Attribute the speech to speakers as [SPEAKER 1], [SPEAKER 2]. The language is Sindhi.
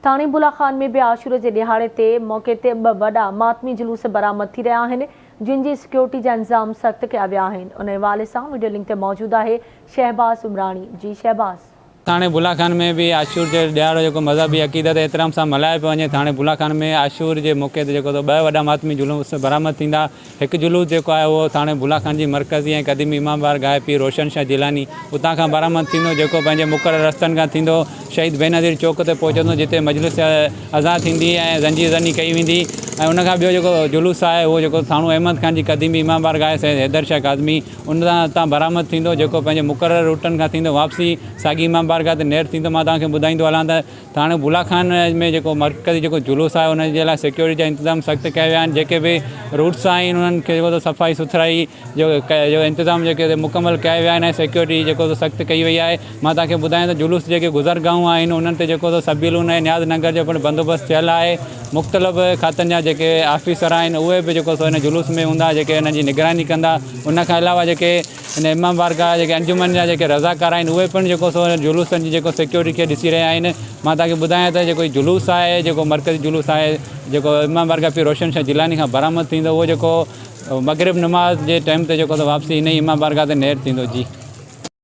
[SPEAKER 1] ٿاڻي بولا خان ۾ به عاشور جي ڏهاڙي تي موقعي تي ٻه وڏا ماتمي جلوس برآمد ٿي رهيا آهن، جن جي سيڪيورٽي جا انتظام سخت ڪيا ويا آهن. ان حوالي سان وڊيو لنڪ تي موجود آهي شهباز عمراڻي. جي شهباز.
[SPEAKER 2] ٿاڻي بولا خان ۾ به عاشور جو ڏهاڙو جيڪو مذهبي عقيدت ۽ احترام سان ملهايو پيو وڃي. ٿاڻي بولا خان ۾ عاشور جي موقعي تي جيڪو ته ٻه وڏا ماتمي جلوس برآمد ٿيندا. هڪ جلوس جيڪو آهي اهو ٿاڻي بولا خان جي مرڪزي ۽ قديمي امام بارگاهه پير روشن شاهه جيلاني اتان کان برآمد ٿيندو جيڪو پنهنجي مقرر رستن کان ٿيندو شهيد بينظير چوڪ تي پهچندو جتي مجلس عزا ٿيندي ۽ زنجير زني ڪئي ويندي ۽ ان کان ٻيو جيڪو جلوس آهي اهو جيڪو ٿاڻو احمد خان جي قديمي امام بارگاهه سيد حيدر شاهه ڪاظمي ان تان برآمد ٿيندو جيڪو پنهنجي مقرر روٽن کان ٿيندو واپسي ساڳي امام بارگاهه تي نيٺ ٿيندو. مان توهان کي ٻڌائيندو هلان ته ٿاڻي بولا خان ۾ جيڪو مرڪزي جيڪو جلوس آهي ان جي لاء سيڪيورٽي جا انتظام سخت ڪيا ويا آهن جيڪي به روٽس آهن انهن کي جيڪو صفائي سٿرائي جو جو انتظام جيڪي مڪمل ڪيا ويا آهن ۽ سيڪيورٽي جيڪو سخت ڪئي وئي آهي. مان توهان کي ٻڌايان ته جلوس جيڪي گذرگاهون آهن انهن تي جيڪو سبيلون ۽ نياز ننگر جو پڻ بندوبست ٿيل آهي. مختلف کاتن جا جيڪي آفيسر آهن اهي به جيڪو سو هن جلوس ۾ هوندا جيڪي انهن جي نگراني ڪندا. ان کان علاوه جيڪي هن امام بارگاهه جيڪي انجمن جا جيڪي رضاڪار آهن اهي پڻ جيڪو سو جلوسن جي جيڪو سيڪيورٽي کي ڏسي رهيا آهن. مان توهان کي ٻڌايان ته جيڪو هي جلوس آهي جيڪو مرڪزي جلوس آهي جيڪو امام بارگاهه پير روشن شاهه جيلاني کان برآمد ٿيندو اهو جيڪو مغرب نماز جي ٽائيم تي جيڪو سو واپسي هن ئي امام بارگاهه تي نيٺ ٿيندو. جي.